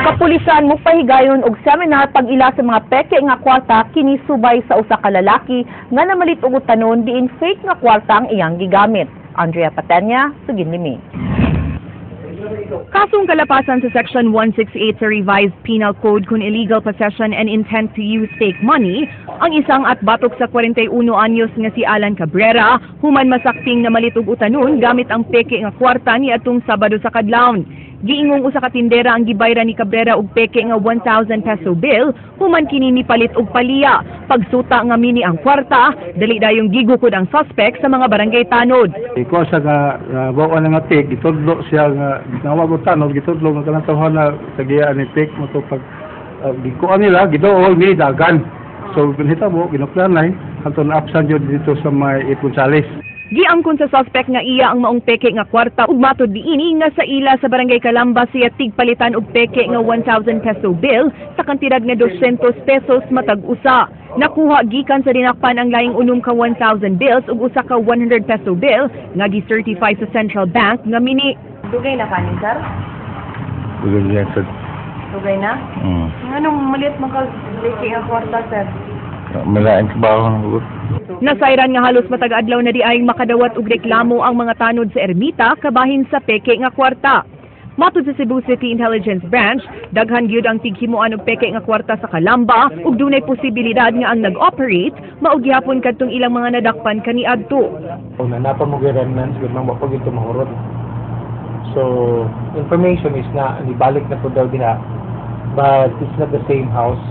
Kapulisan mo pahigayon og seminar pag-ila sa mga peke nga kwarta, kini subay sa usa ka lalaki nga namalit og utanon diin fake nga kwarta ang iyang gigamit. Andrea Patenya, sugin limi. Kasong kalapasan sa Section 168 sa Revised Penal Code kung illegal possession and intent to use fake money, ang isang at batok sa 41 anyos nga si Alan Cabrera, human masakting namalit og utanon gamit ang peke nga kwarta ni atong Sabado sa kadlawon. Giingong usa ka tindera ang gibayra ni Cabrera og peke nga 1,000 peso bill, human kini nipalit og paliya. Pagsuta nga mini ang kwarta, dali dayong gigukod ang suspect sa mga barangay tanod. Iko sa nga uh, na nga tik gitudlo siya nga nawag og tanod, gitudlo nga kanang tawhan na tagiya ni tik mo to pag gikuan nila, giduol ni dagan. So ginhitabo, ginuplanay hanto na absan jud dito sa may Gonzales. Giangkon sa suspect nga iya ang maong peke nga kwarta ug matod niini nga sa ila sa Barangay Kalamba siya tigpalitan og peke nga 1,000 peso bill sa kantidad nga 200 pesos matag usa. Nakuha gikan sa dinakpan ang laing unom ka 1,000 bills ug usa ka 100 peso bill nga gi-certify sa Central Bank nga mini. Dugay na kanin, sir? Dugay na, sir. Dugay na? Mm. Nganong malit man kag peke nga kwarta, sir? Malain ka ba ako ng hugot? Nasayran nga halos matag adlaw na diay makadawat og reklamo ang mga tanod sa ermita kabahin sa peke nga kwarta. Matod sa Cebu City Intelligence Branch, daghan gyud ang tighimuan og peke nga kwarta sa Kalamba ug dunay posibilidad nga ang nag-operate mao gihapon kadtong ilang mga nadakpan kaniadto. Una, napa mo remnants, gud man wa pa gyud mahurot. So, information is na nibalik na po daw diha, but it's not the same house.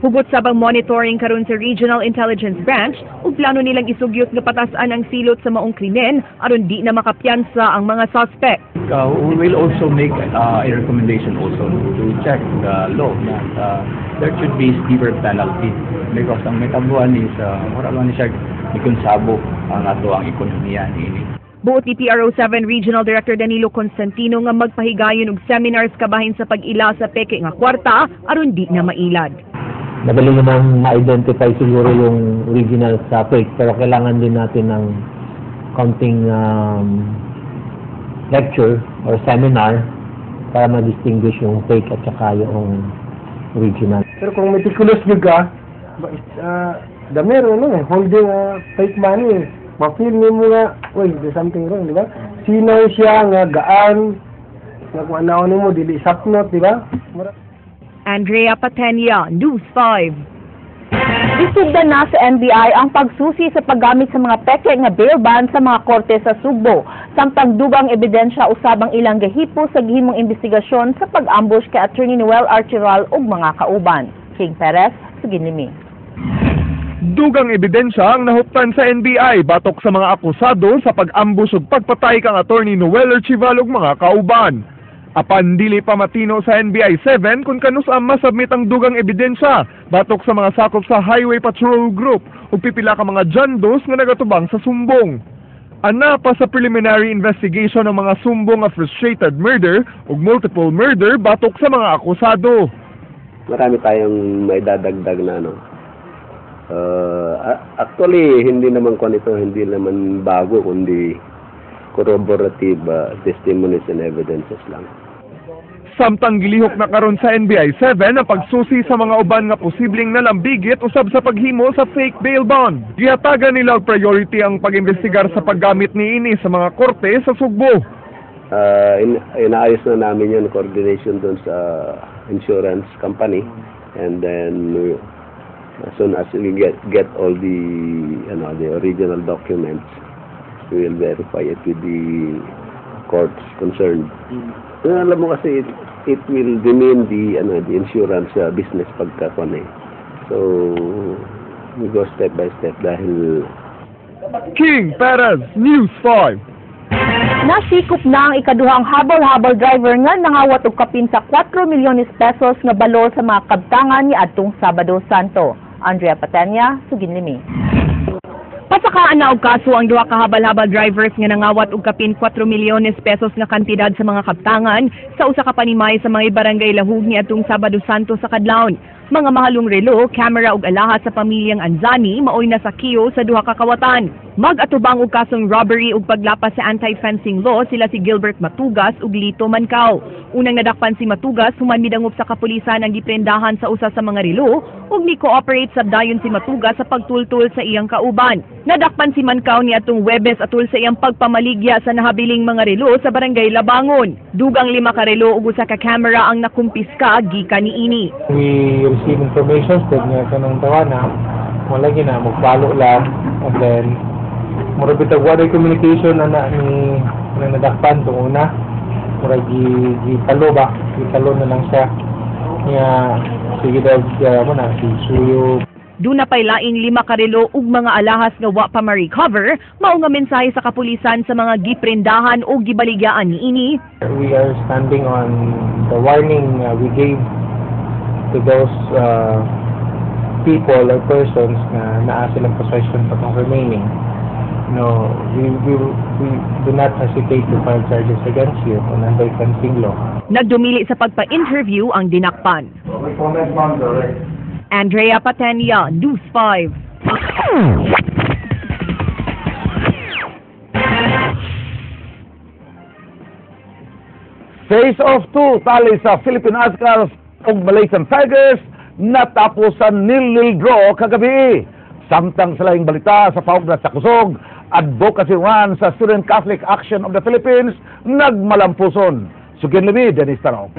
Hugot sabang monitoring karon sa Regional Intelligence Branch ug plano nilang isugyot nga patas-an ang silot sa maong krimen aron di na makapiyansa ang mga suspect. We will also make a recommendation also to check the law na there should be stiffer penalty because ang metabuan is mura man ni siya mikonsabo ang ato ang ekonomiya niini. Buot ni PRO 7 Regional Director Danilo Constantino nga magpahigayon og seminars kabahin sa pag-ila sa peke nga kwarta aron di na mailad. Madali namang ma-identify siguro yung original sa fake, pero kailangan din natin ng kaunting lecture or seminar para ma-distinguish yung fake at saka yung original. Pero kung meticulous gyud ka, damero no, eh, holding fake money, ma-feel nimo nga, uy, there's something wrong, di ba? Sinaw siya nga gaan, nga kung ano nimo dili sapnot, di ba? Andrea Patenia, News 5. Isugdan na sa NBI ang pagsusi sa paggamit sa mga peke nga bail bond sa mga korte sa Sugbo. Samtang dugang ebidensya usab ang ilang gahipo sa gihimong investigasyon sa pag-ambush kay Attorney Noel Archival ug mga kauban. King Perez, Suginlimi. Dugang ebidensya ang nahuptan sa NBI batok sa mga akusado sa pag-ambush ug pagpatay kang Attorney Noel Archival ug mga kauban. Apan dili pa matino sa NBI 7 kung kanus-a masubmit ang dugang ebidensya batok sa mga sakop sa Highway Patrol Group ug pipila ka mga John Does nga nagatubang sa sumbong. Ana pa sa preliminary investigation ng mga sumbong nga frustrated murder ug multiple murder batok sa mga akusado. Marami tayong maidadagdag na ano. Actually, hindi naman kung ito, hindi naman bago, kundi corroborative testimonies and evidences lang. Samtang gilihok na karon sa NBI 7 ang pagsusi sa mga uban nga posibleng nalambigit usab sa paghimo sa fake bail bond. Gihatagan nila og priority ang pag-imbestigar sa paggamit niini sa mga korte sa Sugbo. Inaayos na namin yun, coordination doon sa insurance company, and then as soon as we get all the ano the original documents, we will verify it with the courts concerned. Pero alam mo kasi it will demean the insurance business pagka kwan eh. So we go step by step dahil King Perez, News 5. Nasikop na ang ikaduhang habol-habol driver nga nangawat og kapin sa 4 milyones pesos nga balor sa mga kabtangan ni adtong Sabado Santo. Andrea Patenya, Suginlimi. Pasakaan na og kaso ang duha ka habal-habal drivers nga nangawat og kapin 4 milyones pesos nga kantidad sa mga kaptangan sa usa ka panimay sa mga barangay Lahug niadtong Sabado Santo sa kadlawon. Mga mahalong relo, camera ug alahas sa pamilyang Anzani maoy nasakiyo sa duha ka kawatan. Mag-atubang og kasong robbery ug paglapas sa anti-fencing law sila si Gilbert Matugas ug Lito Mancao. Unang nadakpan si Matugas human midangop sa kapulisan ang giprendahan sa usa sa mga relo ug ni-cooperate sa dayon si Matugas sa pagtultul sa iyang kauban. Nadakpan si Mancao niadtong Huwebes atul sa iyang pagpamaligya sa nahabiling mga relo sa barangay Labangon. Dugang lima ka relo ug usa ka camera ang nakumpiska gikan niini. We receive information that nga kanang tawana wala gina magpalo lang, and then mura bitag wala communication ana ni nang nadakpan tong una, mura gi gipalo ba, gipalo na lang siya niya, sige daw mo na si suyo. Duna pay laing lima ka relo ug mga alahas nga wa pa ma-recover, mao nga mensahe sa kapulisan sa mga giprendahan o gibaligyaan niini. We are standing on the warning we gave to those people or persons na naa silang possession pa tong remaining. No, we do not hesitate to file charges against you on anti-fencing law. Nagdumili sa pagpa-interview ang dinakpan. Andrea Patenia, News 5. Face off 2 tali sa Philippine Azkals ug Malaysian Tigers natapos sa nil-nil draw kagabi. Samtang sa laing balita sa paugna sa kusog, advocacy run sa Student Catholic Action of the Philippines nagmalampuson. Sugin limi, Dennis Tarong.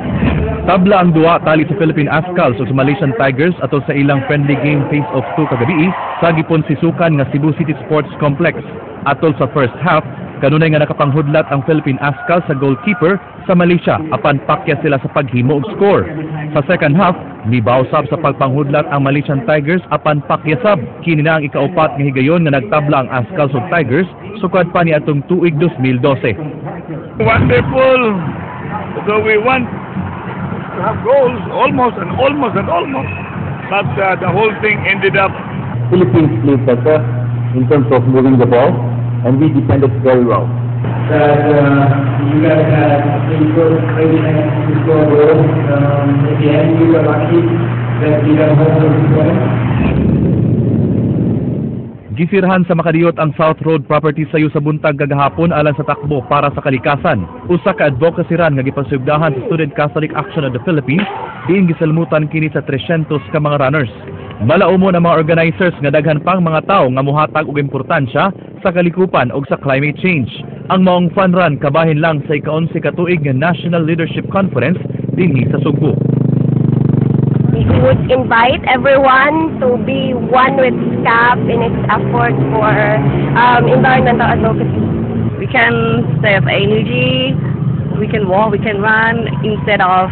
Tabla ang duwa tali sa Philippine Azkals o sa Malaysian Tigers atol sa ilang friendly game face-off 2 kagabi sa gipon sisukan nga Cebu City Sports Complex. Atol sa first half, kanunay nga nakapanghudlat ang Philippine Azkals sa goalkeeper sa Malaysia apan pakya sila sa paghimo og score. Sa second half, mibaw sab sa pagpanghudlat ang Malaysian Tigers apan pakya sab. Kini na ang ikaupat nga higayon nga nagtabla ang Azkals ug Tigers sukad pa ni atong tuig 2012. Wonderful. So we want to have goals almost and almost and almost, but the whole thing ended up. Philippines played better in terms of moving the ball, and we defended very well. That you guys had a good chance to score a goal. At the end, we were lucky that we got home with the point. Gisirhan sa makadiyot ang South Road Property sayo sa buntag kagahapon alang sa takbo para sa kalikasan. Usa ka advocacy run nga gipasugdahan sa Student Catholic Action of the Philippines, diin gisalmutan kini sa 300 ka mga runners. Malaumon ang mga organizers nga daghan pang mga tawo nga mohatag og importansya sa kalikupan ug sa climate change. Ang maong fun run kabahin lang sa ika-11 ka tuig nga National Leadership Conference dinhi sa Sugbo. We would invite everyone to be one with SCAP in its effort for environmental advocacy. We can save energy, we can walk, we can run instead of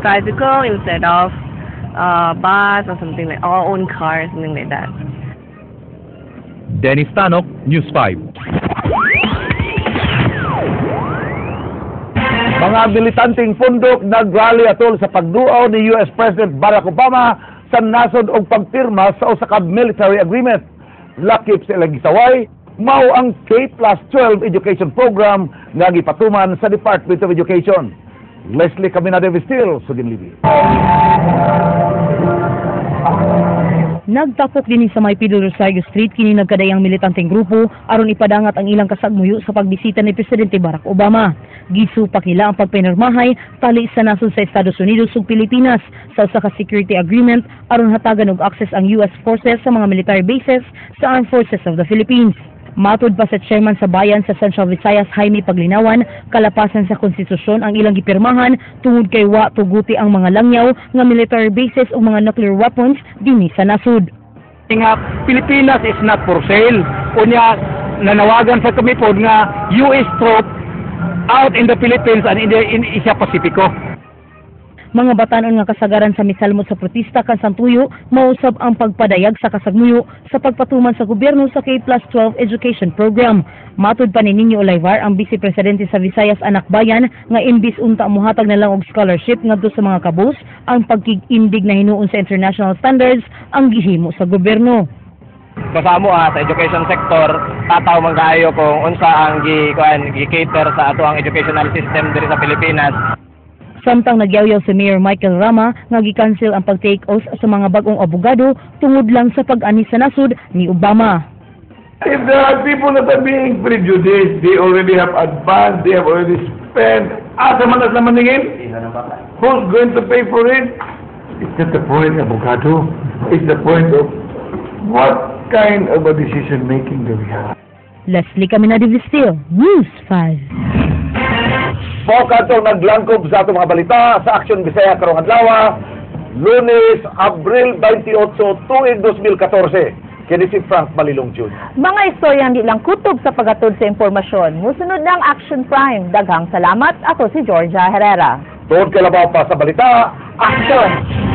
tricycle, instead of bus or something like our own car, something like that. Dennis Tanok, News 5. Mga militanteng pundok nagrally atol sa pagduaw ni US President Barack Obama sa nasod og pagpirma sa usa ka military agreement. Lakip sa ilang gisaway, mao ang K+12 education program nga gipatuman sa Department of Education. Leslie Caminada Vestil, Sugin Libi. Nagtapok din sa may Pedro Rosario Street kini nagkadayang militanteng grupo aron ipadangat ang ilang kasagmuyo sa pagbisita ni Presidente Barack Obama. Gisupak nila ang pagpinirmahay tali sa nasod sa Estados Unidos ug Pilipinas sa usa ka security agreement aron hatagan og access ang US forces sa mga military bases sa Armed Forces of the Philippines. Matod pa sa chairman sa bayan sa Central Visayas Jaime Paglinawan, kalapasan sa konstitusyon ang ilang gipirmahan tungod kay wa tuguti ang mga langyaw nga military bases o mga nuclear weapons dinhi sa nasod. Nga Pilipinas is not for sale. Unya nanawagan sa kami pod nga US troop out in the Philippines and in Asia Pacifico. Mga batanon nga kasagaran sa misalmot sa protesta kan santuyo, mausab ang pagpadayag sa kasagmuyo sa pagpatuman sa gobyerno sa K+12 education program. Matod pa ni Niño Olivar, ang Vice Presidente sa Visayas Anak Bayan, nga imbis unta mohatag na lang og scholarship ngadto sa mga kabus, ang pagkig-indig na hinuon sa international standards ang gihimo sa gobyerno. So sa amo sa education sector, tataw man kaayo kung unsa ang gi kuan gi-cater sa ato ang educational system diri sa Pilipinas. Samtang nagyawyaw si Mayor Michael Rama nga gi-cancel ang pag-take oath sa mga bag-ong abogado tungod lang sa pag-ani sa nasod ni Obama. If there are people that are being prejudiced, they already have advanced, they have already spent. Asa man na sila maningil? Who's going to pay for it? It's not the point, abogado. It's the point of what kind of a decision making do we have? Leslie Caminada Vistil, News 5. Mao kadtong naglangkob sa atong mga balita sa Aksyon Bisaya karong adlaw, Lunes, Abril 28, tuig 2014. Kini si Frank Malilong Jr. Mga istoryang di lang kutob sa paghatod sa impormasyon. Musunod ng Action Prime. Daghang salamat. Ako si Georgia Herrera. Tuod kalabaw pa sa balita, Action!